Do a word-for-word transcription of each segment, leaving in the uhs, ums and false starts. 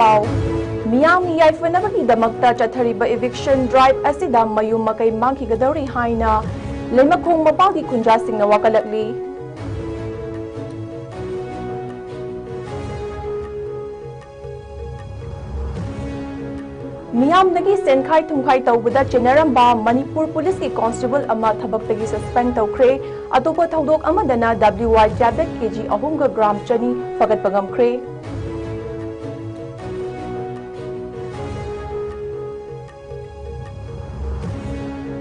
ꯄꯥꯎ꯫ ꯃꯤꯌꯥꯝꯒꯤ ꯌꯥꯏꯐꯅꯕꯒꯤꯗꯃꯛꯇ ꯆꯠꯊꯔꯤꯕ eviction drive ꯑꯁꯤꯗ ꯃꯌꯨꯝ ꯃꯀꯩ ꯃꯥꯡꯈꯤꯒꯗꯧꯔꯤ ꯍꯥꯏꯅ ꯂꯩꯃꯈꯣꯡ ꯃꯄꯥꯜꯒꯤ ꯈꯨꯟꯖꯥꯁꯤꯡꯅ ꯋꯥꯀꯠꯂꯛꯂꯤ꯫ ꯃꯤꯌꯥꯝꯗꯒꯤ ꯁꯦꯟꯈꯥꯏ ꯊꯨꯝꯈꯥꯏ ꯇꯧꯕꯗ ꯆꯦꯟꯅꯔꯝꯕ ꯃꯅꯤꯄꯨꯔ ꯄꯨꯂꯤꯁꯀꯤ ꯀꯣꯟꯁꯇꯦꯕꯜ ꯑꯃ ꯊꯕꯛꯇꯒꯤ suspend ꯇꯧꯈ꯭ꯔꯦ꯫ ꯑꯇꯣꯞꯄ ꯊꯧꯗꯣꯛ ꯑꯃꯗꯅ W I tablet K G ꯑꯍꯨꯝꯒ gram ꯆꯅꯤ ꯐꯒꯠꯄ ꯉꯝꯈ꯭ꯔꯦ꯫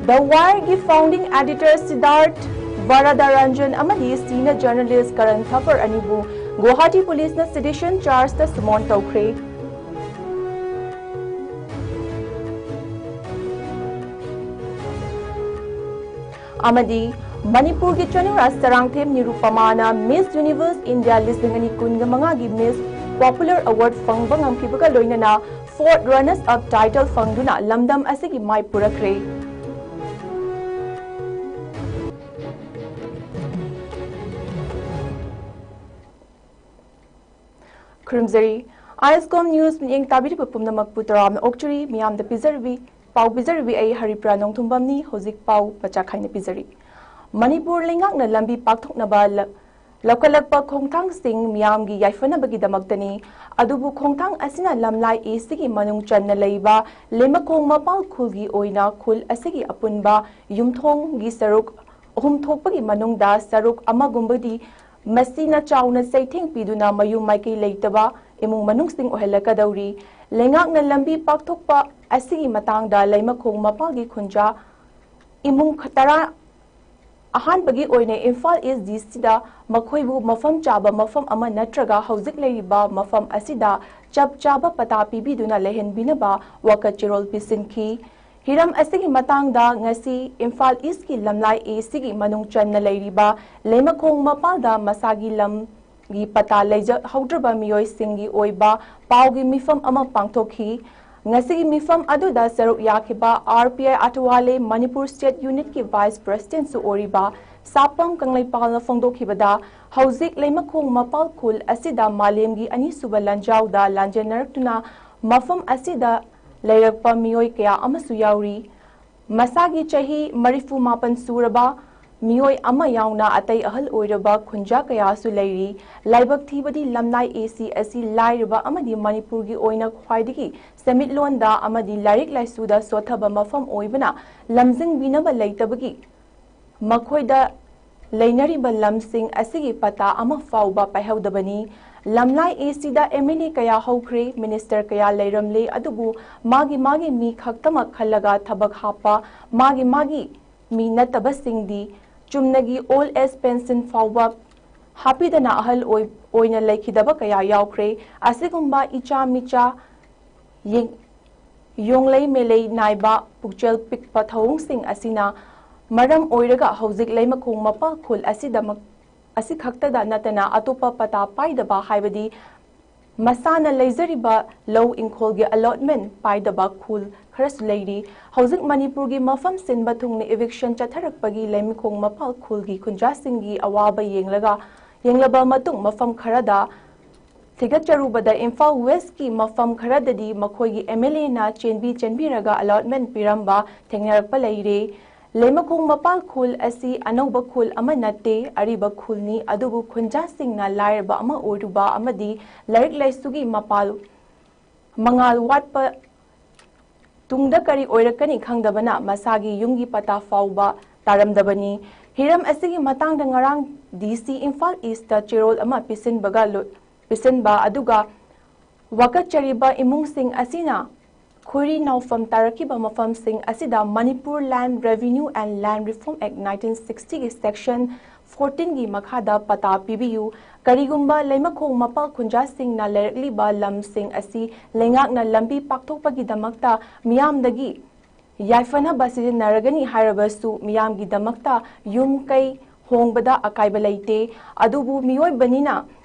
The Wireꯒꯤ founding editor ꯁꯤꯗꯥꯔꯊ ꯚꯥꯔꯥꯗꯥꯔꯥꯟꯖꯟ ꯑꯃꯗꯤ senior journalist ꯀꯔꯟ ꯊꯥꯄꯔ ꯑꯅꯤꯕꯨ ꯒꯨꯋꯥꯍꯥꯇꯤ ꯄꯨꯂꯤꯁꯅ sedition chargeꯇ summon ꯇꯧꯈ꯭ꯔꯦ꯫ ꯑꯃꯗꯤ ꯃꯅꯤꯄꯨꯔꯒꯤ ꯆꯅꯨꯔꯥ ꯆꯔꯥꯡꯊꯦꯝ ꯅꯤꯔꯨꯄꯃꯥꯅ Miss Universe India ꯂꯤꯁꯤꯡ ꯑꯅꯤ ꯀꯨꯟꯒ ꯃꯉꯥꯒꯤ Miss Popular Award ꯐꯪꯕ ꯉꯝꯈꯤꯕꯒ ꯂꯣꯏꯅꯅ fourth runners up title ꯐꯪꯗꯨꯅ ꯂꯝꯗꯝ ꯑꯁꯤꯒꯤ ꯃꯥꯏ ꯄꯨꯔꯛꯈ꯭ꯔꯦ꯫ ꯈꯨꯔꯨꯝꯖꯔꯤ꯫ ISCOM news ꯃꯤꯠꯌꯦꯡ ꯇꯥꯕꯤꯔꯤꯕ ꯄꯨꯝꯅꯃꯛꯄꯨ ꯇꯔꯥꯝꯅ ꯑꯣꯛꯆꯔꯤ꯫ ꯃꯤꯌꯥꯝꯗ ꯄꯤꯖꯔꯤꯕꯤ, ꯄꯥꯎ ꯄꯤꯖꯔꯤꯕꯤ ꯑꯩ ꯍꯔꯤꯄ꯭ꯔꯥ ꯅꯣꯡꯊꯨꯝꯕꯝꯅꯤ꯫ ꯍꯧꯖꯤꯛ ꯄꯥꯎ ꯃꯆꯥ ꯈꯥꯏꯅ ꯄꯤꯖꯔꯤ꯫ ꯃꯅꯤꯄꯨꯔ ꯂꯩꯉꯥꯛꯅ ꯂꯝꯕꯤ ꯄꯥꯛꯊꯣꯛꯅꯕ ꯂ-, ꯂꯧꯈꯠꯂꯛꯄ ꯈꯣꯡꯊꯥꯡꯁꯤꯡ ꯃꯤꯌꯥꯝꯒꯤ ꯌꯥꯏꯐꯅꯕꯒꯤꯗꯃꯛꯇꯅꯤ꯫ ꯑꯗꯨꯕꯨ ꯈꯣꯡꯊꯥꯡ ꯑꯁꯤꯅ ꯂꯝꯂꯥꯏ ꯑꯦꯁꯤꯒꯤ ꯃꯅꯨꯡ ꯆꯟꯅ ꯂꯩꯕ ꯂꯩꯃꯈꯣꯡ ꯃꯄꯥꯜ ꯈꯨꯜꯒꯤ ꯑꯣꯏꯅ ꯈꯨꯜ ꯑꯁꯤꯒꯤ ꯑꯄꯨꯟꯕ ꯌꯨꯝꯊꯣꯡꯒꯤ ꯁꯔꯨꯛ ꯑꯍꯨꯝ ꯊꯣꯛꯄꯒꯤ ꯃꯅꯨꯡꯗ ꯁꯔꯨꯛ ꯑꯃꯒꯨꯝꯕꯗꯤ ꯃꯁꯤꯅ ꯆꯥꯎꯅ ꯆꯩꯊꯦꯡ ꯄꯤꯗꯨꯅ ꯃꯌꯨꯝ ꯃꯥꯏꯀꯩ ꯂꯩꯇꯕ ꯏꯃꯨꯡ ꯃꯅꯨꯡꯁꯤꯡ ꯑꯣꯏꯍꯜꯂꯛꯀꯗꯧꯔꯤ꯫ ꯂꯩꯉꯥꯛꯅ ꯂꯝꯕꯤ ꯄꯥꯛꯊꯣꯛꯄ ꯑꯁꯤꯒꯤ ꯃꯇꯥꯡꯗ ꯂꯩꯃꯈꯣꯡ ꯃꯄꯥꯜꯒꯤ ꯈꯨꯟꯖꯥ ꯏꯃꯨꯡ ꯇꯔꯥ ꯑꯍꯥꯟꯕꯒꯤ ꯑꯣꯏꯅ ꯏꯝꯐꯥꯜ ꯏꯁ ꯗꯤ ꯁꯤꯗ ꯃꯈꯣꯏꯕꯨ ꯃꯐꯝ ꯆꯥꯕ ꯃꯐꯝ ꯑꯃ ꯅꯠꯇ꯭ꯔꯒ ꯍꯧꯖꯤꯛ ꯂꯩꯔꯤꯕ ꯃꯐꯝ ꯑꯁꯤꯗ ꯆꯞ ꯆꯥꯕ ꯄꯇꯥ ꯄꯤꯕꯤꯗꯨꯅ ꯂꯩꯍꯟꯕꯤꯅꯕ ꯋꯥꯀꯠ ꯆꯦꯔꯣꯜ ꯄꯤꯁꯤꯟꯈꯤ꯫ ꯍꯤꯔꯝ ꯑꯁꯤꯒꯤ ꯃꯇꯥꯡꯗ ꯉꯁꯤ ꯏꯝꯐꯥꯜ ꯏꯁꯀꯤ ꯂꯝꯂꯥꯏ ꯑꯦꯁꯤꯒꯤ ꯃꯅꯨꯡ ꯆꯟꯅ ꯂꯩꯔꯤꯕ ꯂꯩꯃꯈꯣꯡ ꯃꯄꯥꯜꯗ ꯃꯁꯥꯒꯤ ꯂꯝꯒꯤ ꯄꯇꯥ ꯂꯩꯖꯍꯧꯗ꯭ꯔꯕ ꯃꯤꯑꯣꯏꯁꯤꯡꯒꯤ ꯑꯣꯏꯕ ꯄꯥꯎꯒꯤ ꯃꯤꯐꯝ ꯑꯃ ꯄꯥꯡꯊꯣꯛꯈꯤ꯫ ꯉꯁꯤꯒꯤ ꯃꯤꯐꯝ ꯑꯗꯨꯗ ꯁꯔꯨꯛ ꯌꯥꯈꯤꯕ ꯑꯥꯔ ꯄꯤ ꯑꯥꯏ ꯑꯊꯋꯥꯂꯦ, ꯃꯅꯤꯄꯨꯔ ꯁ꯭ꯇꯦꯠ ꯌꯨꯅꯤꯠꯀꯤ ꯚꯥꯏꯁ ꯄ꯭ꯔꯦꯁꯤꯗꯦꯟꯠꯁꯨ ꯑꯣꯏꯔꯤꯕ ꯁꯥꯄꯝ ꯀꯪꯂꯩꯄꯥꯜꯅ ꯐꯣꯡꯗꯣꯛꯈꯤꯕꯗ, ꯍꯧꯖꯤꯛ ꯂꯩꯃꯈꯣꯡ ꯃꯄꯥꯜ ꯈꯨꯜ ꯑꯁꯤꯗ ꯃꯥꯂꯦꯝꯒꯤ ꯑꯅꯤꯁꯨꯕ ꯂꯥꯟꯖꯥꯎꯗ ꯂꯥꯟꯖꯦꯟꯅꯔꯛꯇꯨꯅ ꯃꯐꯝ ꯑꯁꯤꯗ ꯂꯩꯔꯛꯄ ꯃꯤꯑꯣꯏ ꯀꯌꯥ ꯑꯃꯁꯨ ꯌꯥꯎꯔꯤ꯫ ꯃꯁꯥꯒꯤ ꯆꯍꯤ ꯃꯔꯤꯐꯨ ꯃꯥꯄꯟ ꯁꯨꯔꯕ ꯃꯤꯑꯣꯏ ꯑꯃ ꯌꯥꯎꯅ ꯑꯇꯩ ꯑꯍꯜ ꯑꯣꯏꯔꯕ ꯈꯨꯟꯖꯥ ꯀꯌꯥꯁꯨ ꯂꯩꯔꯤ꯫ ꯂꯥꯏꯕꯛ ꯊꯤꯕꯗꯤ ꯂꯝꯅꯥꯏ ꯑꯦ ꯁꯤ ꯑꯁꯤ ꯂꯥꯏꯔꯕ ꯑꯃꯗꯤ ꯃꯅꯤꯄꯨꯔꯒꯤ ꯑꯣꯏꯅ ꯈ꯭ꯋꯥꯏꯗꯒꯤ ꯁꯦꯟꯃꯤꯠꯂꯣꯟꯗ ꯑꯃꯗꯤ ꯂꯥꯏꯔꯤꯛ ꯂꯥꯏꯁꯨꯗ ꯁꯣꯠꯊꯕ ꯃꯐꯝ ꯑꯣꯏꯕꯅ ꯂꯝꯖꯤꯡꯕꯤꯅꯕ ꯂꯩꯇꯕꯒꯤ ꯃꯈꯣꯏꯗ ꯂꯩꯅꯔꯤꯕ ꯂꯝꯁꯤꯡ ꯑꯁꯤꯒꯤ ꯄꯇꯥ ꯑꯃ ꯐꯥꯎꯕ ꯄꯥꯏꯍꯧꯗꯕꯅꯤ꯫ ꯂꯝꯂꯥꯏ ꯑꯦ ꯁꯤꯗ ꯑꯦꯝ ꯑꯦꯜ ꯑꯦ ꯀꯌꯥ ꯍꯧꯈ꯭ꯔꯦ, ꯃꯤꯅꯤꯁꯇꯔ ꯀꯌꯥ ꯂꯩꯔꯝꯂꯦ, ꯑꯗꯨꯕꯨ ꯃꯥꯒꯤ ꯃꯥꯒꯤ ꯃꯤ ꯈꯛꯇꯃꯛ ꯈꯜꯂꯒ ꯊꯕꯛ ꯍꯥꯞꯄ, ꯃꯥꯒꯤ ꯃꯥꯒꯤ ꯃꯤ ꯅꯠꯇꯕꯁꯤꯡꯗꯤ ꯆꯨꯝꯅꯒꯤ ꯑꯣꯜ ꯑꯦꯖ ꯄꯦꯟꯁꯟ ꯐꯥꯎꯕ ꯍꯥꯞꯄꯤꯗꯅ ꯑꯍꯜ ꯑꯣꯏ-, ꯑꯣꯏꯅ ꯂꯩꯈꯤꯗꯕ ꯀꯌꯥ ꯌꯥꯎꯈ꯭ꯔꯦ꯫ ꯑꯁꯤꯒꯨꯝꯕ ꯏꯆꯥ ꯃꯤꯆꯥ ꯌꯦꯡ-, ꯌꯣꯡꯂꯩ ꯃꯦꯂꯩ ꯅꯥꯏꯕ ꯄꯨꯛꯆꯦꯜ ꯄꯤꯛꯄ ꯊꯧꯑꯣꯡꯁꯤꯡ ꯑꯁꯤꯅ ꯃꯔꯝ ꯑꯣꯏꯔꯒ ꯍꯧꯖꯤꯛ ꯂꯩꯃꯈꯣꯡ ꯃꯄꯥꯜ ꯈꯨꯜ ꯑꯁꯤꯗꯃꯛ, ꯑꯁꯤꯈꯛꯇꯗ ꯅꯠꯇꯅ ꯑꯇꯣꯞꯄ ꯄꯇꯥ ꯄꯥꯏꯗꯕ, ꯍꯥꯏꯕꯗꯤ ꯃꯁꯥꯅ ꯂꯩꯖꯔꯤꯕ ꯂꯧ ꯏꯪꯈꯣꯜꯒꯤ ꯑꯦꯂꯣꯠꯃꯦꯟ ꯄꯥꯏꯗꯕ ꯈꯨꯜ ꯈꯔꯁꯨ ꯂꯩꯔꯤ꯫ ꯍꯧꯖꯤꯛ ꯃꯅꯤꯄꯨꯔꯒꯤ ꯃꯐꯝ ꯁꯤꯟꯕ ꯊꯨꯡꯅ ꯏꯚꯤꯛꯁꯟ ꯆꯠꯊꯔꯛꯄꯒꯤ ꯂꯩꯃꯈꯣꯡ ꯃꯄꯥꯜ ꯈꯨꯜꯒꯤ ꯈꯨꯟꯖꯥꯁꯤꯡꯒꯤ ꯑꯋꯥꯕ ꯌꯦꯡꯂꯒ, ꯌꯦꯡꯂꯕ ꯃꯇꯨꯡ ꯃꯐꯝ ꯈꯔꯗ ꯊꯤꯒꯠꯆꯔꯨꯕꯗ ꯏꯝꯐꯥꯜ ꯋꯦꯁꯀꯤ ꯃꯐꯝ ꯈꯔꯗꯗꯤ ꯃꯈꯣꯏꯒꯤ ꯑꯦꯝ ꯑꯦꯜ ꯑꯦꯅ ꯆꯦꯟꯕꯤ ꯆꯦꯟꯕꯤꯔꯒ ꯑꯦꯂꯣꯠꯃꯦꯟ ꯄꯤꯔꯝꯕ ꯊꯦꯡꯅꯔꯛꯄ ꯂꯩꯔꯦ꯫ ꯂꯩꯃꯈꯣꯡ ꯃꯄꯥꯜ ꯈꯨꯜ ꯑꯁꯤ ꯑꯅꯧꯕ ꯈꯨꯜ ꯑꯃ ꯅꯠꯇꯦ, ꯑꯔꯤꯕ ꯈꯨꯜꯅꯤ, ꯑꯗꯨꯕꯨ ꯈꯨꯟꯖꯥꯁꯤꯡꯅ ꯂꯥꯏꯔꯕ ꯑꯃ ꯑꯣꯏꯔꯨꯕ ꯑꯃꯗꯤ ꯂꯥꯏꯔꯤꯛ ꯂꯥꯏꯁꯨꯒꯤ ꯃꯄꯥꯜ ꯃꯉꯥꯜ ꯋꯥꯠꯄ ꯇꯨꯡꯗ ꯀꯔꯤ ꯑꯣꯏꯔꯛꯀꯅꯤ ꯈꯪꯗꯕꯅ ꯃꯁꯥꯒꯤ ꯌꯨꯝꯒꯤ ꯄꯇꯥ ꯐꯥꯎꯕ ꯇꯥꯔꯝꯗꯕꯅꯤ꯫ ꯍꯤꯔꯝ ꯑꯁꯤꯒꯤ ꯃꯇꯥꯡꯗ ꯉꯔꯥꯡ ꯗꯤ ꯁꯤ ꯏꯝꯐꯥꯜ ꯏꯁꯇ ꯆꯦꯔꯣꯜ ꯑꯃ ꯄꯤꯁꯤꯟꯕꯒ ꯂꯣ-, ꯄꯤꯁꯤꯟꯕ ꯑꯗꯨꯒ ꯋꯥꯀꯠꯆꯔꯤꯕ ꯏꯃꯨꯡꯁꯤꯡ ꯑꯁꯤꯅ ꯈꯨꯔꯤ ꯅꯥꯎꯐꯝ ꯇꯥꯔꯛꯈꯤꯕ ꯃꯐꯝꯁꯤꯡ ꯑꯁꯤꯗ Manipur Land Revenue and Land Reform Act nineteen sixty ꯒꯤ section fourteen ꯒꯤ ꯃꯈꯥꯗ ꯄꯇꯥ ꯄꯤꯕꯤꯌꯨ꯫ ꯀꯔꯤꯒꯨꯝꯕ ꯂꯩꯃꯈꯣꯡ ꯃꯄꯥꯜ ꯈꯨꯟꯖꯥꯁꯤꯡꯅ ꯂꯩꯔꯛꯂꯤꯕ ꯂꯝꯁꯤꯡ ꯑꯁꯤ ꯂꯩꯉꯥꯛꯅ ꯂꯝꯕꯤ ꯄꯥꯛꯊꯣꯛꯄꯒꯤꯗꯃꯛꯇ ꯃꯤꯌꯥꯝꯗꯒꯤ ꯌꯥꯏꯐꯅꯕ ꯁꯤꯖꯤꯟꯅꯔꯒꯅꯤ ꯍꯥꯏꯔꯕꯁꯨ, ꯃꯤꯌꯥꯝꯒꯤꯗꯃꯛꯇ ꯌꯨꯝ ꯀꯩ ꯍꯣꯡꯕꯗ ꯑꯀꯥꯏꯕ ꯂꯩꯇꯦ꯫ ꯑꯗꯨꯕꯨ ꯃꯤꯑꯣꯏꯕꯅꯤꯅ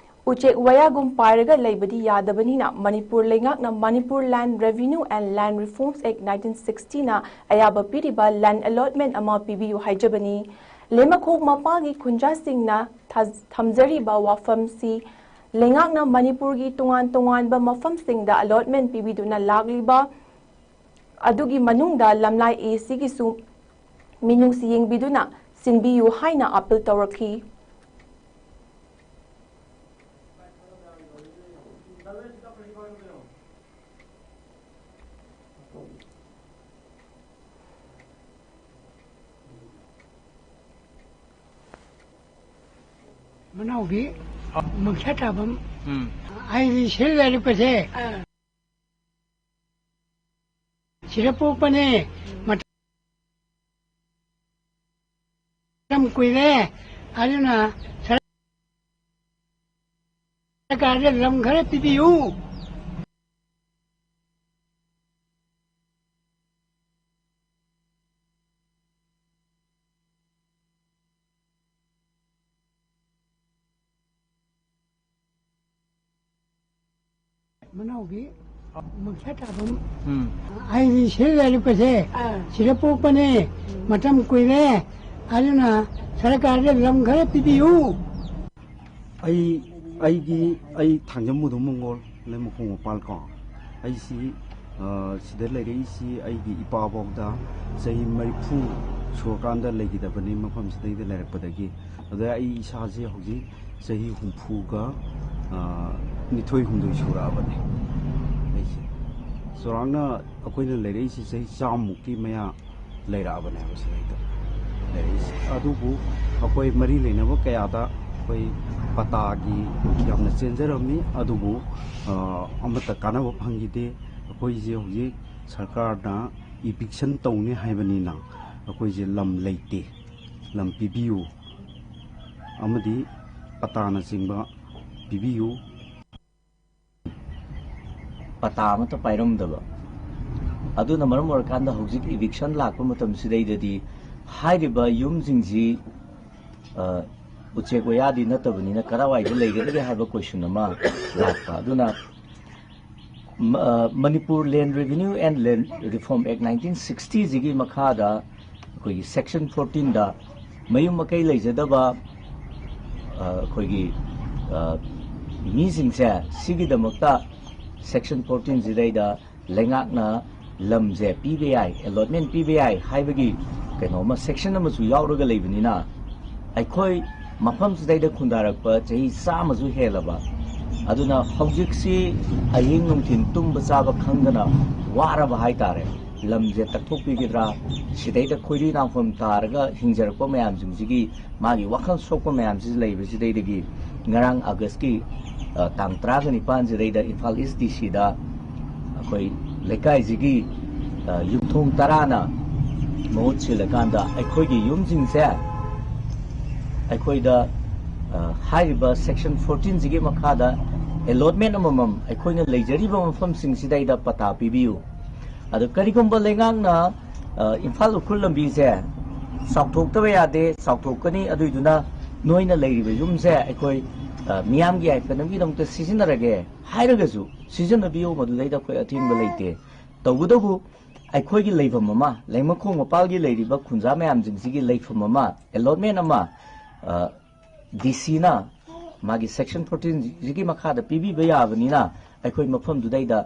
ꯎꯆꯦꯛ ꯋꯥꯌꯥꯒꯨꯝ ꯄꯥꯏꯔꯒ ꯂꯩꯕꯗꯤ ꯌꯥꯗꯕꯅꯤꯅ, ꯃꯅꯤꯄꯨꯔ ꯂꯩꯉꯥꯛꯅ Manipur Land Revenue and Land Reforms Act nineteen sixty ꯅ ꯑꯌꯥꯕ ꯄꯤꯔꯤꯕ land allotment ꯑꯃ ꯄꯤꯕꯤꯌꯨ ꯍꯥꯏꯖꯕꯅꯤ꯫ ꯂꯩꯃꯈꯣꯡ ꯃꯄꯥꯒꯤ ꯈꯨꯟꯖꯥꯁꯤꯡꯅ ꯊꯥ-, ꯊꯝꯖꯔꯤꯕ ꯋꯥꯐꯝꯁꯤ ꯂꯩꯉꯥꯛꯅ ꯃꯅꯤꯄꯨꯔꯒꯤ ꯇꯣꯉꯥꯟ ꯇꯣꯉꯥꯟꯕ ꯃꯐꯝꯁꯤꯡꯗ allotment ꯄꯤꯕꯤꯗꯨꯅ ꯂꯥꯛꯂꯤꯕ ꯑꯗꯨꯒꯤ ꯃꯅꯨꯡꯗ ꯂꯝꯂꯥꯏ ꯑꯦ ꯁꯤꯒꯤꯁꯨ ꯃꯤꯅꯨꯡꯁꯤ ꯌꯦꯡꯕꯤꯗꯨꯅ ꯁꯤꯟꯕꯤꯌꯨ ꯍꯥꯏꯅ appeal ꯇꯧꯔꯛꯈꯤ꯫ ꯃꯅꯥꯎꯕꯤ ꯃꯈꯥ ꯇꯥꯕꯝ ꯎꯝ꯫ ꯑꯩꯗꯤ ꯁꯤꯜ ꯂꯩꯔꯛꯄꯁꯦ ꯑꯥ꯫ ꯁꯤꯗ ꯄꯣꯛꯄꯅꯦ꯫ ꯃꯇꯝ ꯀꯨꯏꯔꯦ꯫ ꯑꯗꯨꯅ ꯁꯔꯀꯥꯔꯗ ꯂꯝ ꯈꯔ ꯄꯤꯕꯤꯌꯨ꯫ ꯃꯅꯥꯎꯒꯤ ꯃꯈꯥ ꯇꯥꯕ ꯎꯝ꯫ ꯑꯩꯗꯤ ꯁꯤꯗ ꯂꯩꯔꯛꯄꯁꯦ ꯑꯥ꯫ ꯁꯤꯗ ꯄꯣꯛꯄꯅꯦ꯫ ꯃꯇꯝ ꯀꯨꯏꯔꯦ꯫ ꯑꯗꯨꯅ ꯁꯔꯀꯥꯔꯗ ꯂꯝ ꯈꯔ ꯄꯤꯕꯤꯌꯨ꯫ ꯑꯩ, ꯑꯩꯒꯤ, ꯑꯩ ꯊꯥꯡꯖꯝ ꯃꯨꯗꯨꯝ ꯃꯪꯒꯣꯜ, ꯂꯩꯃꯈꯣꯡ ꯃꯄꯥꯜ ꯀꯣ꯫ ꯑꯩꯁꯤ, ꯑ, ꯁꯤꯗ ꯂꯩꯔꯛꯏꯁꯤ ꯑꯩꯒꯤ ꯏꯄꯥꯐꯥꯎꯗ ꯆꯍꯤ ꯃꯔꯤꯐꯨ ꯁꯨꯔꯀꯥꯟꯗ ꯂꯩꯈꯤꯗꯕꯅꯤ ꯃꯐꯝꯁꯤꯗꯩꯗ ꯂꯩꯔꯛꯄꯗꯒꯤ꯫ ꯑꯗ ꯑꯩ ꯏꯁꯥꯁꯦ ꯍꯧꯖꯤꯛ ꯆꯍꯤ ꯍꯨꯝꯐꯨꯒ, ꯑ, ꯅꯤꯊꯣꯏ ꯍꯨꯝꯗꯣꯏ ꯁꯨꯔꯛꯑꯕꯅꯤ꯫ ꯑꯩꯁꯦ ꯆꯥꯎꯔꯥꯛꯅ ꯑꯩꯈꯣꯏꯅ ꯂꯩꯔꯛꯏꯁꯤ ꯆꯍꯤ ꯆꯥꯝꯃꯨꯛꯀꯤ ꯃꯌꯥ ꯂꯩꯔꯛꯑꯕꯅꯦꯕ ꯁꯤꯗꯩꯗ ꯂꯩꯔꯛꯏꯁꯦ꯫ ꯑꯗꯨꯕꯨ ꯑꯩꯈꯣꯏ ꯃꯔꯤ ꯂꯩꯅꯕ ꯀꯌꯥꯗ ꯑꯩꯈꯣꯏ ꯄꯇꯥꯒꯤ ꯌꯥꯝꯅ ꯆꯦꯟꯖꯔꯝꯃꯤ, ꯑꯗꯨꯕꯨ, ꯑ, ꯑꯃꯠꯇ ꯀꯥꯟꯅꯕ ꯐꯪꯈꯤꯗꯦ꯫ ꯑꯩꯈꯣꯏꯁꯦ ꯍꯧꯖꯤꯛ ꯁꯔꯀꯥꯔꯅ eviction ꯇꯧꯅꯤ ꯍꯥꯏꯕꯅꯤꯅ ꯑꯩꯈꯣꯏꯁꯦ ꯂꯝ ꯂꯩꯇꯦ, ꯂꯝ ꯄꯤꯕꯤꯌꯨ ꯑꯃꯗꯤ ꯄꯇꯥꯅꯆꯤꯡꯕ ꯄꯤꯕꯤꯌꯨ꯫ ꯄꯇꯥ ꯑꯃꯠꯇ ꯄꯥꯏꯔꯝꯗꯕ꯫ ꯑꯗꯨꯅ ꯃꯔꯝ ꯑꯣꯏꯔꯀꯥꯟꯗ ꯍꯧꯖꯤꯛ eviction ꯂꯥꯛꯄ ꯃꯇꯝꯁꯤꯗꯩꯗꯗꯤ ꯍꯥꯏꯔꯤꯕ ꯌꯨꯝꯁꯤꯡꯁꯤ, ꯑ, ꯎꯆꯦꯛ ꯋꯥꯌꯥꯗꯤ ꯅꯠꯇꯕꯅꯤꯅ ꯀꯗꯥꯏꯋꯥꯏꯗ ꯂꯩꯒꯗꯒꯦ ꯍꯥꯏꯕ question ꯑꯃ ꯂꯥꯛꯄ꯫ ꯑꯗꯨꯅ ꯃ-, ꯑ, Manipur Land Revenue and Land Reform Act nineteen sixty ꯁꯤꯒꯤ ꯃꯈꯥꯗ ꯑꯩꯈꯣꯏꯒꯤ section fourteen ꯗ ꯃꯌꯨꯝ ꯃꯀꯩ ꯂꯩꯖꯗꯕ ꯑ, ꯑꯩꯈꯣꯏꯒꯤ ꯑ, ꯃꯤꯁꯤꯡꯁꯦ, ꯁꯤꯒꯤꯗꯃꯛꯇ ꯁꯦꯛꯁꯟ ꯐꯣꯔꯇꯤꯟꯁꯤꯗꯩꯗ ꯂꯩꯉꯥꯛꯅ ꯂꯝꯁꯦ ꯄꯤꯕ ꯌꯥꯏ, ꯑꯦꯂꯣꯠꯃꯦꯟ ꯄꯤꯕ ꯌꯥꯏ ꯍꯥꯏꯕꯒꯤ ꯀꯩꯅꯣꯝꯃ, ꯁꯦꯛꯁꯟ ꯑꯃꯁꯨ ꯌꯥꯎꯔꯒ ꯂꯩꯕꯅꯤꯅ, ꯑꯩꯈꯣꯏ ꯃꯐꯝꯁꯤꯗꯩꯗ ꯈꯨꯟꯗꯥꯔꯛꯄ ꯆꯍꯤ ꯆꯥꯝꯃꯁꯨ ꯍꯦꯜꯂꯕ, ꯑꯗꯨꯅ ꯍꯧꯖꯤꯛꯁꯤ ꯑꯍꯤꯡ ꯅꯨꯡꯊꯤꯜ ꯇꯨꯝꯕ ꯆꯥꯕ ꯈꯪꯗꯅ ꯋꯥꯔꯕ ꯍꯥꯏꯇꯥꯔꯦ꯫ ꯂꯝꯁꯦ ꯇꯛꯊꯣꯛꯄꯤꯒꯗ꯭ꯔꯥ, ꯁꯤꯗꯩꯗ ꯈꯣꯏꯔꯤ ꯅꯥꯎꯐꯝ ꯇꯥꯔꯒ ꯍꯤꯡꯖꯔꯛꯄ ꯃꯌꯥꯝꯁꯤꯡꯁꯤꯒꯤ ꯃꯥꯒꯤ ꯋꯥꯈꯜ ꯁꯣꯛꯄ ꯃꯌꯥꯝꯁꯤ ꯂꯩꯕꯁꯤꯗꯩꯗꯒꯤ, ꯉꯔꯥꯡ ꯑꯥꯒꯁꯀꯤ ꯑ, ꯇꯥꯡ ꯇꯔꯥꯒ ꯅꯤꯄꯥꯟꯁꯤꯗꯩꯗ ꯏꯝꯐꯥꯜ ꯏꯁ ꯗꯤ ꯁꯤꯗ ꯑꯩꯈꯣꯏ ꯂꯩꯀꯥꯏꯁꯤꯒꯤ ꯑ, ꯌꯨꯝꯊꯣꯡ ꯇꯔꯥꯅ ꯃꯍꯨꯠ ꯁꯤꯜꯂꯀꯥꯟꯗ, ꯑꯩꯈꯣꯏꯒꯤ ꯌꯨꯝꯁꯤꯡꯁꯦ ꯑꯩꯈꯣꯏꯗ ꯑ, ꯍꯥꯏꯔꯤꯕ ꯁꯦꯛꯁꯟ ꯐꯣꯔꯇꯤꯟꯁꯤꯒꯤ ꯃꯈꯥꯗ ꯑꯦꯂꯣꯠꯃꯦꯟ ꯑꯃꯃꯝ ꯑꯩꯈꯣꯏꯅ ꯂꯩꯖꯔꯤꯕ ꯃꯐꯝꯁꯤꯡꯁꯤꯗꯩꯗ ꯄꯇꯥ ꯄꯤꯕꯤꯌꯨ꯫ ꯑꯗꯣ ꯀꯔꯤꯒꯨꯝꯕ ꯂꯩꯉꯥꯛꯅ ꯑ, ꯏꯝꯐꯥꯜ ꯎꯈ꯭ꯔꯨꯜ ꯂꯝꯕꯤꯁꯦ ꯆꯥꯎꯊꯣꯛꯇꯕ ꯌꯥꯗꯦ, ꯆꯥꯎꯊꯣꯛꯀꯅꯤ, ꯑꯗꯨꯏꯗꯨꯅ ꯅꯣꯏꯅ ꯂꯩꯔꯤꯕ ꯌꯨꯝꯁꯦ ꯑꯩꯈꯣꯏ ꯑ, ꯃꯤꯌꯥꯝꯒꯤ ꯌꯥꯏꯐꯅꯕꯒꯤꯗꯃꯛꯇ ꯁꯤꯖꯤꯟꯅꯔꯒꯦ ꯍꯥꯏꯔꯒꯁꯨ, ꯁꯤꯖꯤꯟꯅꯕꯤꯌꯨ, ꯃꯗꯨꯗꯩꯗ ꯑꯩꯈꯣꯏ ꯑꯊꯤꯡꯕ ꯂꯩꯇꯦ꯫ ꯇꯧꯕꯇꯕꯨ, ꯑꯩꯈꯣꯏꯒꯤ ꯂꯩꯐꯝ ꯑꯃ, ꯂꯩꯃꯈꯣꯡ ꯃꯄꯥꯜꯒꯤ ꯂꯩꯔꯤꯕ ꯈꯨꯟꯖꯥ ꯃꯌꯥꯝꯁꯤꯡꯁꯤꯒꯤ ꯂꯩꯐꯝ ꯑꯃ, ꯑꯦꯂꯣꯠꯃꯦꯟ ꯑꯃ, ꯑ, ꯗꯤ ꯁꯤꯅ ꯃꯥꯒꯤ ꯁꯦꯛꯁꯟ ꯐꯣꯔꯇꯤꯟꯁꯤꯒꯤ ꯃꯈꯥꯗ ꯄꯤꯕꯤꯕ ꯌꯥꯕꯅꯤꯅ, ꯑꯩꯈꯣꯏ ꯃꯐꯝꯗꯨꯗꯩꯗ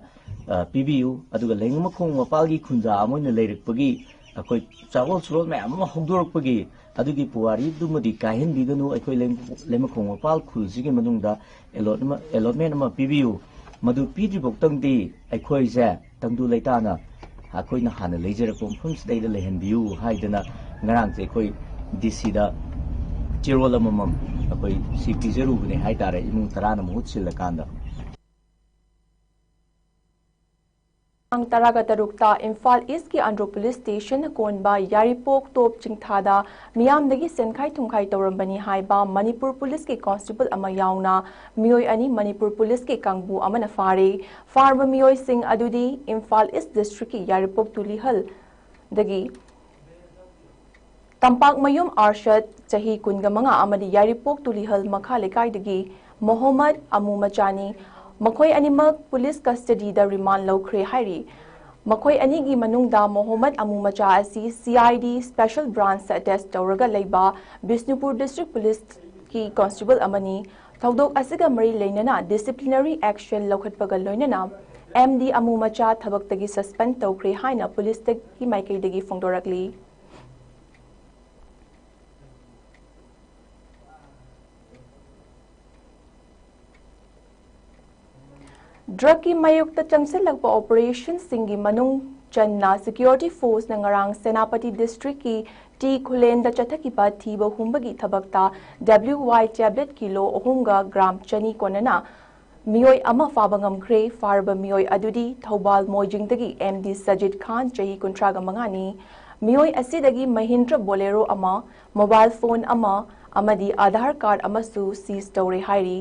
ꯑ, ꯄꯤꯕꯤꯌꯨ꯫ ꯑꯗꯨꯒ ꯂꯩꯃꯈꯣꯡ ꯃꯄꯥꯜꯒꯤ ꯈꯨꯟꯖꯥ ꯑꯃ ꯑꯣꯏꯅ ꯂꯩꯔꯛꯄꯒꯤ ꯑꯩꯈꯣꯏ ꯆꯥꯔꯣꯜ ꯁꯨꯔꯣꯜ ꯃꯌꯥꯝ ꯑꯃ ꯍꯧꯗꯣꯔꯛꯄꯒꯤ, ꯑꯗꯨꯒꯤ ꯄꯨꯋꯥꯔꯤꯗꯨꯃꯗꯤ ꯀꯥꯏꯍꯟꯕꯤꯒꯅꯨ꯫ ꯑꯩꯈꯣꯏ ꯂꯩꯃ-, ꯂꯩꯃꯈꯣꯡ ꯃꯄꯥꯜ ꯈꯨꯜꯁꯤꯒꯤ ꯃꯅꯨꯡꯗ ꯑꯦꯂꯣꯠꯃ-, ꯑꯦꯂꯣꯠꯃꯦꯟ ꯑꯃ ꯄꯤꯕꯤꯌꯨ꯫ ꯃꯗꯨ ꯄꯤꯗ꯭ꯔꯤꯐꯥꯎꯇꯪꯗꯤ ꯑꯩꯈꯣꯏꯁꯦ ꯇꯪꯗꯨ ꯂꯩꯇꯥꯅ ꯑꯩꯈꯣꯏꯅ ꯍꯥꯟꯅ ꯂꯩꯖꯔꯛꯄ ꯃꯐꯝꯁꯤꯗꯩꯗ ꯂꯩꯍꯟꯕꯤꯌꯨ ꯍꯥꯏꯗꯅ ꯉꯔꯥꯡꯁꯦ ꯑꯩꯈꯣꯏ ꯗꯤ ꯁꯤꯗ ꯆꯦꯔꯣꯜ ꯑꯃꯃꯝ ꯑꯩꯈꯣꯏ ꯁꯤ ꯄꯤꯖꯔꯨꯕꯅꯦ ꯍꯥꯏꯇꯥꯔꯦ, ꯏꯃꯨꯡ ꯇꯔꯥꯅ ꯃꯍꯨꯠ ꯁꯤꯜꯂꯀꯥꯟꯗ꯫ ꯇꯥꯡ ꯇꯔꯥꯒ ꯇꯔꯨꯛꯇ ꯏꯝꯐꯥꯜ ꯏꯁꯀꯤ ꯑꯟꯗ꯭ꯔꯣ ꯄꯨꯂꯤꯁ ꯁ꯭ꯇꯦꯁꯟꯅ ꯀꯣꯟꯕ ꯌꯥꯏꯔꯤꯄꯣꯛ ꯇꯣꯞ ꯆꯤꯡꯊꯥꯗ ꯃꯤꯌꯥꯝꯗꯒꯤ ꯁꯦꯟꯈꯥꯏ ꯊꯨꯝꯈꯥꯏ ꯇꯧꯔꯝꯕꯅꯤ ꯍꯥꯏꯕ ꯃꯅꯤꯄꯨꯔ ꯄꯨꯂꯤꯁꯀꯤ ꯀꯣꯟꯁꯇꯦꯕꯜ ꯑꯃ ꯌꯥꯎꯅ ꯃꯤꯑꯣꯏ ꯑꯅꯤ ꯃꯅꯤꯄꯨꯔ ꯄꯨꯂꯤꯁꯀꯤ ꯀꯥꯡꯕꯨ ꯑꯃꯅ ꯐꯥꯔꯦ꯫ ꯐꯥꯔꯕ ꯃꯤꯑꯣꯏꯁꯤꯡ ꯑꯗꯨꯗꯤ ꯏꯝꯐꯥꯜ ꯏꯁ ꯗꯤꯁꯇ꯭ꯔꯤꯛꯀꯤ ꯌꯥꯏꯔꯤꯄꯣꯛ ꯇꯨꯂꯤꯍꯜꯗꯒꯤ ꯇꯝꯄꯥꯛꯃꯌꯨꯝ ꯑꯥꯔꯁꯠ, ꯆꯍꯤ ꯀꯨꯟꯒ ꯃꯉꯥ, ꯑꯃꯗꯤ ꯌꯥꯏꯔꯤꯄꯣꯛ ꯇꯨꯂꯤꯍꯜ ꯃꯈꯥ ꯂꯩꯀꯥꯏꯗꯒꯤ ꯃꯣꯍꯝꯃꯗ ꯑꯃꯨ ꯃꯆꯥꯅꯤ꯫ ꯃꯈꯣꯏ ꯑꯅꯤꯃꯛ ꯄꯨꯂꯤꯁ ꯀꯁꯇꯗꯤꯗ ꯔꯤꯃꯥꯟ ꯂꯧꯈ꯭ꯔꯦ ꯍꯥꯏꯔꯤ꯫ ꯃꯈꯣꯏ ꯑꯅꯤꯒꯤ ꯃꯅꯨꯡꯗ ꯃꯣꯍꯝꯃꯗ ꯑꯃꯨ ꯃꯆꯥ ꯑꯁꯤ C I D Special Branch attach ꯇꯧꯔꯒ ꯂꯩꯕ ꯕꯤꯁꯅꯨꯄꯨꯔ District Police ꯀꯤ constable ꯑꯃꯅꯤ꯫ ꯊꯧꯗꯣꯛ ꯑꯁꯤꯒ ꯃꯔꯤ ꯂꯩꯅꯅ disciplinary action ꯂꯧꯈꯠꯄꯒ ꯂꯣꯏꯅꯅ M D ꯑꯃꯨ ꯃꯆꯥ ꯊꯕꯛꯇꯒꯤ suspend ꯇꯧꯈ꯭ꯔꯦ ꯍꯥꯏꯅ police ꯀꯤ ꯃꯥꯏꯀꯩꯗꯒꯤ ꯐꯣꯡꯗꯣꯔꯛꯂꯤ꯫ Drug ꯀꯤ ꯃꯥꯌꯣꯛꯇ ꯆꯪꯁꯤꯜꯂꯛꯄ operation ꯁꯤꯡꯒꯤ ꯃꯅꯨꯡ ꯆꯟꯅ security force ꯅ ꯉꯔꯥꯡ ꯁꯦꯅꯥꯄꯇꯤ district ꯀꯤ T ꯈꯨꯂꯦꯟꯗ ꯆꯠꯊꯈꯤꯕ ꯊꯤꯕ ꯍꯨꯝꯕꯒꯤ ꯊꯕꯛꯇ W Y tablet kilo ꯑꯍꯨꯝꯒ gram ꯆꯅꯤ ꯀꯣꯟꯅꯅ ꯃꯤꯑꯣꯏ ꯑꯃ ꯐꯥꯕ ꯉꯝꯈ꯭ꯔꯦ꯫ ꯐꯥꯔꯕ ꯃꯤꯑꯣꯏ ꯑꯗꯨꯗꯤ ꯊꯧꯕꯥꯜ ꯃꯣꯏꯖꯤꯡꯗꯒꯤ M D ꯁꯖꯤꯠ ꯈꯥꯟ, ꯆꯍꯤ ꯀꯨꯟꯊ꯭ꯔꯥꯒ ꯃꯉꯥꯅꯤ꯫ ꯃꯤꯑꯣꯏ ꯑꯁꯤꯗꯒꯤ Mahindra Bolero ꯑꯃ, mobile phone ꯑꯃ ꯑꯃꯗꯤ Aadhaar card ꯑꯃꯁꯨ seize ꯇꯧꯔꯦ ꯍꯥꯏꯔꯤ꯫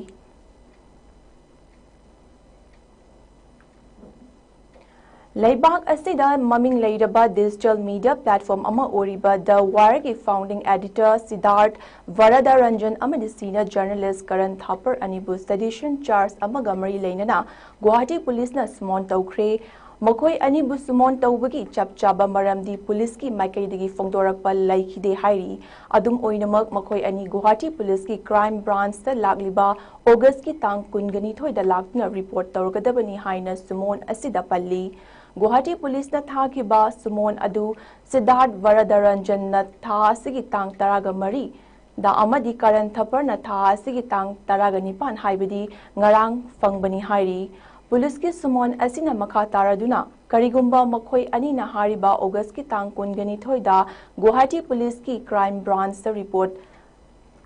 ꯂꯩꯕꯥꯛ ꯑꯁꯤꯗ ꯃꯃꯤꯡ ꯂꯩꯔꯕ digital media platform ꯑꯃ ꯑꯣꯏꯔꯤꯕ The Wire ꯒꯤ founding editor ꯁꯤꯗꯥꯔꯊ ꯚꯔꯗꯔꯟꯖꯟ ꯑꯃꯗꯤ senior journalist ꯀꯔꯟ ꯊꯥꯄꯔ ꯑꯅꯤꯕꯨ sedition charge ꯑꯃꯒ ꯃꯔꯤ ꯂꯩꯅꯅ ꯒꯨꯋꯥꯍꯥꯇꯤ police ꯅ summon ꯇꯧꯈ꯭ꯔꯦ꯫ ꯃꯈꯣꯏ ꯑꯅꯤꯕꯨ summon ꯇꯧꯕꯒꯤ ꯆꯞ ꯆꯥꯕ ꯃꯔꯝꯗꯤ police ꯀꯤ ꯃꯥꯏꯀꯩꯗꯒꯤ ꯐꯣꯡꯗꯣꯔꯛꯄ ꯂꯩꯈꯤꯗꯦ ꯍꯥꯏꯔꯤ꯫ ꯑꯗꯨꯝ ꯑꯣꯏꯅꯃꯛ, ꯃꯈꯣꯏ ꯑꯅꯤ ꯒꯨꯋꯥꯍꯥꯇꯤ police ꯀꯤ crime branch ꯇ ꯂꯥꯛꯂꯤꯕ August ꯀꯤ ꯇꯥꯡ ꯀꯨꯟꯒ ꯅꯤꯊꯣꯏꯗ ꯂꯥꯛꯇꯨꯅ report ꯇꯧꯔꯒꯗꯕꯅꯤ ꯍꯥꯏꯅ summon ꯑꯁꯤꯗ ꯄꯜꯂꯤ꯫ ꯒꯨꯋꯥꯍꯥꯇꯤ police ꯅ ꯊꯥꯈꯤꯕ summon ꯑꯗꯨ ꯁꯤꯗꯥꯔꯊ ꯚꯔꯗꯔꯟꯖꯟꯅ ꯊꯥ ꯑꯁꯤꯒꯤ ꯇꯥꯡ ꯇꯔꯥꯒ ꯃꯔꯤ ꯗ ꯑꯃꯗꯤ ꯀꯔꯟ ꯊꯥꯄꯔꯅ ꯊꯥ ꯑꯁꯤꯒꯤ ꯇꯥꯡ ꯇꯔꯥꯒ ꯅꯤꯄꯥꯟ, ꯍꯥꯏꯕꯗꯤ ꯉꯔꯥꯡ, ꯐꯪꯕꯅꯤ ꯍꯥꯏꯔꯤ꯫ Police ꯀꯤ summon ꯑꯁꯤꯅ ꯃꯈꯥ ꯇꯥꯔꯗꯨꯅ ꯀꯔꯤꯒꯨꯝꯕ ꯃꯈꯣꯏ ꯑꯅꯤꯅ ꯍꯥꯏꯔꯤꯕ August ꯀꯤ ꯇꯥꯡ ꯀꯨꯟꯒ ꯅꯤꯊꯣꯏꯗ ꯒꯨꯋꯥꯍꯥꯇꯤ police ꯀꯤ crime branch ꯇ report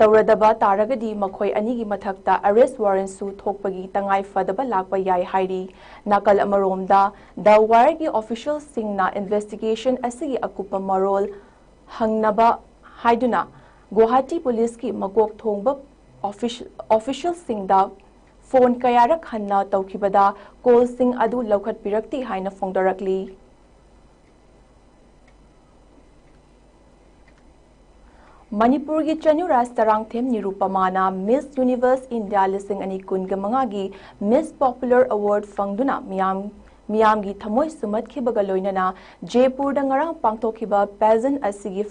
ꯇꯧꯔꯗꯕ ꯇꯥꯔꯒꯗꯤ ꯃꯈꯣꯏ ꯑꯅꯤꯒꯤ ꯃꯊꯛꯇ arrest warrant ꯁꯨ ꯊꯣꯛꯄꯒꯤ ꯇꯉꯥꯏ ꯐꯗꯕ ꯂꯥꯛꯄ ꯌꯥꯏ ꯍꯥꯏꯔꯤ꯫ ꯅꯥꯀꯜ ꯑꯃꯔꯣꯝꯗ, The Wire ꯒꯤ official ꯁꯤꯡꯅ investigation ꯑꯁꯤꯒꯤ ꯑꯀꯨꯞꯄ ꯃꯔꯣꯜ ꯍꯪꯅꯕ ꯍꯥꯏꯗꯨꯅ ꯒꯨꯋꯥꯍꯥꯇꯤ police ꯀꯤ ꯃꯀꯣꯛ ꯊꯣꯡꯕ official, official ꯁꯤꯡꯗ phone ꯀꯌꯥꯔꯛ ꯍꯟꯅ ꯇꯧꯈꯤꯕꯗ call ꯁꯤꯡ ꯑꯗꯨ ꯂꯧꯈꯠꯄꯤꯔꯛꯇꯦ ꯍꯥꯏꯅ ꯐꯣꯡꯗꯣꯔꯛꯂꯤ꯫ ꯃꯅꯤꯄꯨꯔꯒꯤ ꯆꯅꯨꯔꯥꯖ ꯆꯔꯥꯡꯊꯦꯝ ꯅꯤꯔꯨꯄꯃꯥꯅ Miss Universe India ꯂꯤꯁꯤꯡ ꯑꯅꯤ ꯀꯨꯟꯒ ꯃꯉꯥꯒꯤ Miss Popular Award ꯐꯪꯗꯨꯅ ꯃꯤꯌꯥꯝ ꯃꯤꯌꯥꯝꯒꯤ ꯊꯃꯣꯏ ꯁꯨꯝꯍꯠꯈꯤꯕꯒ ꯂꯣꯏꯅꯅ ꯖꯦꯄꯨꯔꯗ ꯉꯔꯥꯡ ꯄꯥꯡꯊꯣꯛꯈꯤꯕ pageant ꯑꯁꯤꯒꯤ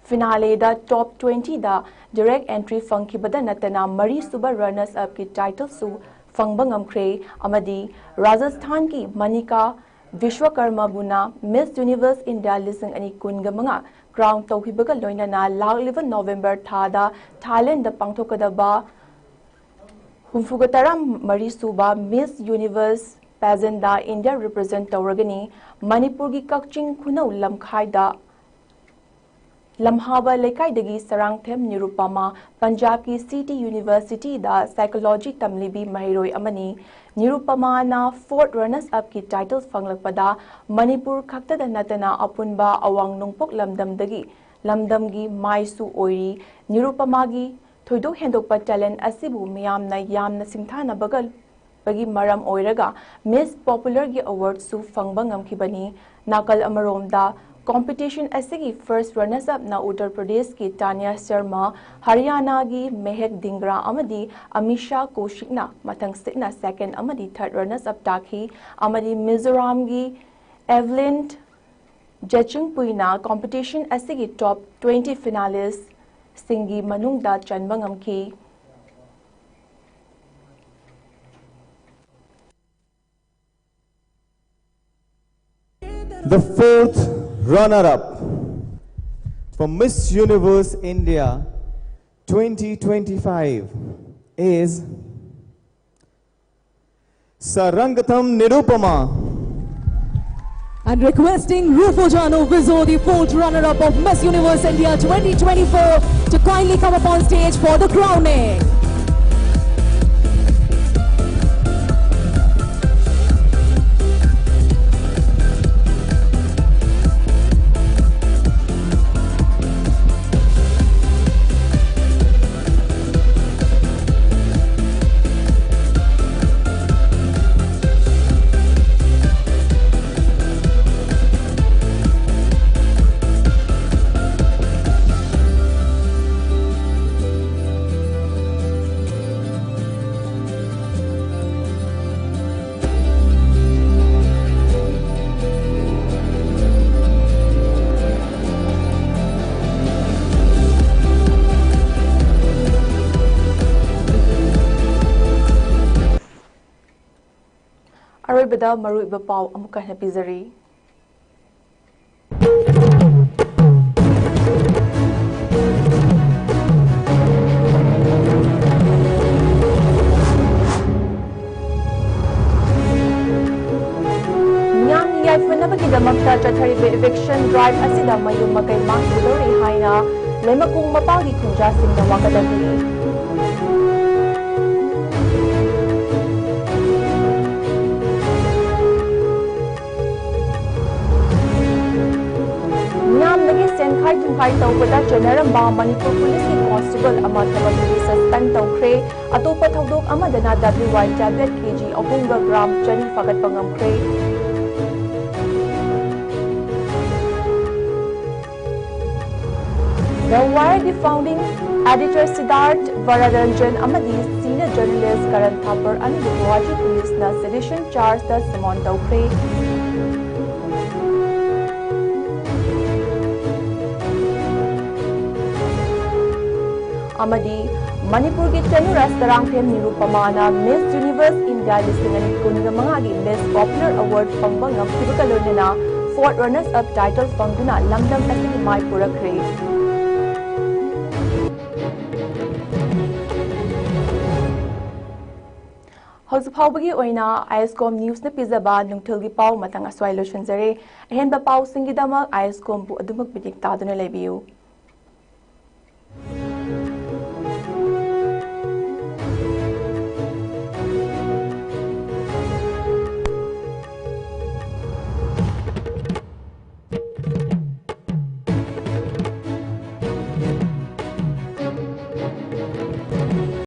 finaleꯗ top twentyꯗ direct entry ꯐꯪꯈꯤꯕꯗ ꯅꯠꯇꯅ ꯃꯔꯤꯁꯨꯕ runners upꯀꯤ titleꯁꯨ ꯐꯪꯕ ꯉꯝꯈ꯭ꯔꯦ ꯑꯃꯗꯤ ꯔꯥꯖꯁꯊꯥꯟꯒꯤ ꯃꯅꯤꯀꯥ ꯕꯤꯁ꯭ꯋꯀꯔꯃꯕꯨꯅ Miss Universe India ꯂꯤꯁꯤꯡ ꯑꯅꯤ ꯀꯨꯟꯒ ꯃꯉꯥ crown ꯇꯧꯈꯤꯕꯒ ꯂꯣꯏꯅꯅ ꯂꯥꯛꯂꯤꯕ November ꯊꯥꯗ Thailandꯗ ꯄꯥꯡꯊꯣꯛꯀꯗꯕ ꯍꯨꯝꯐꯨꯒ ꯇꯔꯥ ꯃꯔꯤ ꯁꯨꯕ Miss Universe pageantꯗ India represent ꯇꯧꯔꯒꯅꯤ꯫ ꯃꯅꯤꯄꯨꯔꯒꯤ ꯀꯛꯆꯤꯡ ꯈꯨꯅꯧ ꯂꯝꯈꯥꯏꯗ ꯂꯝꯍꯥꯕ ꯂꯩꯀꯥꯏꯗꯒꯤ ꯁꯔꯥꯡꯊꯦꯝ ꯅꯤꯔꯨꯄꯃꯥ ꯄꯟꯖꯥꯕꯀꯤ City Universityꯗ psychology ꯇꯝꯂꯤꯕꯤ ꯃꯍꯩꯔꯣꯏ ꯑꯃꯅꯤ꯫ ꯅꯤꯔꯨꯄꯃꯥꯅ fourth runners upꯀꯤ title ꯐꯪꯂꯛꯄꯗ ꯃꯅꯤꯄꯨꯔ ꯈꯛꯇꯗ ꯅꯠꯇꯅ ꯑꯄꯨꯟꯕ ꯑꯋꯥꯡ ꯅꯣꯡꯄꯣꯛ ꯂꯝꯗꯝꯗꯒꯤ ꯂꯝꯗꯝꯒꯤ ꯃꯥꯏꯁꯨ ꯑꯣꯏꯔꯤ꯫ ꯅꯤꯔꯨꯄꯃꯥꯒꯤ ꯊꯣꯏꯗꯣꯛ ꯍꯦꯟꯗꯣꯛꯄ talent ꯑꯁꯤꯕꯨ ꯃꯤꯌꯥꯝꯅ ꯌꯥꯝꯅ ꯁꯤꯡꯊꯥꯅꯕꯒ ꯕꯒꯤ ꯃꯔꯝ ꯑꯣꯏꯔꯒ Miss Popularꯒꯤ awardꯁꯨ ꯐꯪꯕ ꯉꯝꯈꯤꯕꯅꯤ꯫ ꯅꯥꯀꯜ ꯑꯃꯔꯣꯝꯗ competition ꯑꯁꯤꯒꯤ first runners upꯅ ꯎꯠꯇꯔ ꯄ꯭ꯔꯗꯦꯁꯀꯤ ꯇꯥꯅꯤꯌꯥ ꯁꯔꯃ, ꯍꯔꯤꯌꯥꯅꯥꯒꯤ ꯃꯦꯍꯛ ꯗꯤꯡꯒ꯭ꯔꯥ ꯑꯃꯗꯤ ꯑꯃꯤꯁꯥ ꯀꯣꯁꯤꯛꯅ ꯃꯊꯪꯁꯤꯠꯅ second ꯑꯃꯗꯤ third runners up ꯇꯥꯈꯤ ꯑꯃꯗꯤ ꯃꯤꯖꯣꯔꯥꯝꯒꯤ ꯑꯦꯚꯂꯤꯟ ꯖꯦꯆꯤꯡꯄꯨꯏꯅ competition ꯑꯁꯤꯒꯤ top twenty finalistꯁꯤꯡꯒꯤ ꯃꯅꯨꯡꯗ ꯆꯟꯕ ꯉꯝꯈꯤ꯫ The fourth runner-up for Miss Universe India twenty twenty-five is Sarangatham Nirupama. And requesting Rufo Jano Vizo, the fourth runner-up of Miss Universe India twenty twenty-four, to kindly come up on stage for the crowning. ꯗ ꯃꯔꯨꯑꯣꯏꯕ ꯄꯥꯎ ꯑꯃꯨꯛꯀ ꯍꯟꯅ ꯄꯤꯖꯔꯤ꯫ ꯃꯤꯌꯥꯝꯒꯤ ꯌꯥꯏꯐꯅꯕꯒꯤꯗꯃꯛꯇ ꯆꯠꯊꯔꯤꯕ eviction drive ꯑꯁꯤꯗ ꯃꯌꯨꯝ ꯃꯀꯩ ꯃꯥꯡꯈꯤꯒꯗꯧꯔꯤ ꯍꯥꯏꯅ ꯂꯩꯃꯈꯣꯡ ꯃꯄꯥꯒꯤ ꯈꯨꯟꯖꯥꯁꯤꯡꯅ ꯋꯥꯀꯠꯂꯛꯂꯤ꯫ ꯃꯤꯌꯥꯝꯗꯒꯤ ꯁꯦꯟꯈꯥꯏ ꯊꯨꯝꯈꯥꯏ ꯇꯧꯕꯗ ꯆꯦꯟꯅꯔꯝꯕ ꯃꯅꯤꯄꯨꯔ ꯄꯨꯂꯤꯁꯀꯤ ꯀꯣꯟꯁꯇꯦꯕꯜ ꯑꯃ ꯊꯕꯛꯇꯒꯤ suspend ꯇꯧꯈ꯭ꯔꯦ꯫ ꯑꯇꯣꯞꯄ ꯊꯧꯗꯣꯛ ꯑꯃꯗꯅ W Y tablet K G ꯑꯍꯨꯝꯒ gram ꯆꯅꯤ ꯐꯥꯒꯠꯄ ꯉꯝꯈ꯭ꯔꯦ꯫ The Wireꯒꯤ founding editor ꯁꯤꯗꯥꯔꯊ ꯚꯔꯥꯔꯟꯖꯟ ꯑꯃꯗꯤ senior journalist ꯀꯔꯟ ꯊꯥꯄꯔ ꯑꯅꯤꯕꯨ ꯒꯨꯋꯥꯍꯥꯇꯤ ꯄꯨꯂꯤꯁꯅ sedition chargeꯇ summon ꯇꯧꯈ꯭ꯔꯦ꯫ ꯑꯃꯗꯤ ꯃꯅꯤꯄꯨꯔꯒꯤ ꯇꯦꯅꯨꯔꯥ ꯁꯔꯥꯡꯊꯦꯝ ꯅꯤꯔꯨꯄꯃꯥꯅ Miss Universe India ꯂꯤꯁꯤꯡ ꯑꯅꯤ ꯀꯨꯟꯒ ꯃꯉꯥꯒꯤ Miss Popular Award ꯐꯪꯕ ꯉꯝꯈꯤꯕꯒ ꯂꯣꯏꯅꯅ fourth runners up title ꯐꯪꯗꯨꯅ ꯂꯝꯗꯝ ꯑꯁꯤꯒꯤ ꯃꯥꯏ ꯄꯨꯔꯛꯈ꯭ꯔꯦ꯫ ꯍꯧꯖꯤꯛ ꯐꯥꯎꯕꯒꯤ ꯑꯣꯏꯅ ISCOM Newsꯅ ꯄꯤꯖꯕ ꯅꯨꯡꯊꯤꯜꯒꯤ ꯄꯥꯎ ꯃꯇꯥꯡ ꯑꯁ꯭ꯋꯥꯏ ꯂꯣꯏꯁꯤꯟꯖꯔꯦ꯫ ꯑꯍꯦꯟꯕ ꯄꯥꯎꯁꯤꯡꯒꯤꯗꯃꯛ ISCOMꯕꯨ ꯑꯗꯨꯃꯛ ꯃꯤꯠꯌꯦꯡ ꯇꯥꯗꯨꯅ ꯂꯩꯕꯤꯌꯨ꯫